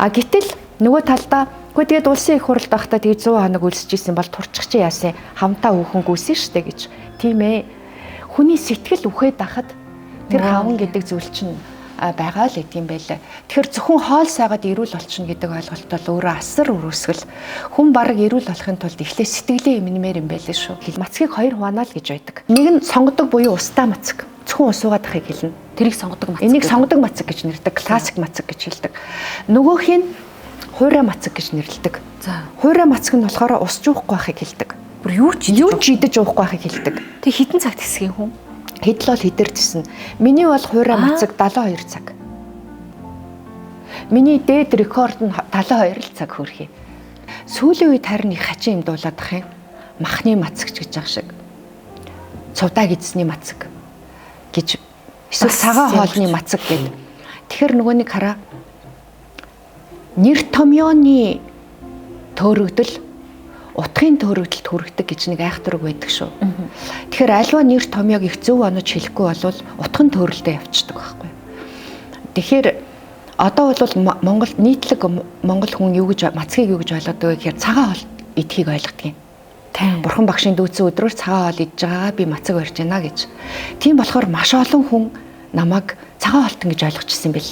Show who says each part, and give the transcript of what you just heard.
Speaker 1: А гэтэл нөгөө талдаа үгүй тэгээд улсын их хуралд байхдаа тэгээд 100 хоног үлсэж исэн бол турчих чи яасан хамтаа хүүхэн гүйсэн штэ гэж. Тийм ээ. Хүний сэтгэл үхээд байхад тэр хаван гэдэг зүйл чинь байгаа л гэдэм байлаа. Тэгэхээр зөвхөн хоол сайгаад эрүүл болчихно гэдэг ойлголт бол өөрөө асар өрөөсгөл. Хүн бараг эрүүл болохын тулд эхлээ сэтгэлээ эмнэмээр юм байлээ шүү. Мацгийг хоёр хуваана л гэж байдаг. Нэг нь сонгодог буюу устай мацаг. Зөвхөн ус уугаад ахыг хэлнэ.
Speaker 2: Тэрийг сонгодог мацаг.
Speaker 1: Энийг сонгодог мацаг гэж нэрдэг. Классик мацаг гэж хэлдэг. Нөгөөх нь хуурай мацаг гэж нэрлэдэг.
Speaker 2: За.
Speaker 1: Хуурай мацаг нь болохоор ус жуухгүй байхыг хэлдэг.
Speaker 2: Бүр юу ч
Speaker 1: Юу ч идэж уухгүй байхыг хэлдэг.
Speaker 2: Тэг хитэн цагт хэсгийн хүн?
Speaker 1: Хэдл бол хэдэр тесэн. Миний бол хуурай мацаг 72 цаг. Миний дээд рекорд нь 72 л цаг хөрхий. Сүүлийн үед харин их хачин юм дуулаад ах юм. Махны мацагч гэж ах шиг. Цувдаа гидсний мацаг гэж эсвэл цагаан хоолны мацаг гэд. Тэгэхээр нөгөө нэг хараа нэр томьёоны төөрөгдөл утгын төөрөгдөлд хүргэдэг гэж нэг айхтар үг байдаг шүү. Тэгэхээр альва нэр томьёог их зөв онож хэлэхгүй болвол утгын төөрөлдөө явцдаг байхгүй. Тэгэхээр одоо бол Монгол нийтлэг Монгол хүн юу гэж мацгийг юу гэж ойлгодог вэ гэхээр цагаан хоол идэхийг ойлгодог юм. Бурхан багшийн дүүцэн өдрөөр цагаан хоол идж байгаагаа би мацаг барьж байна гэж. Тийм болохоор маш олон хүн намайг цагаан хоолтон гэж ойлгочихсон юм бэл.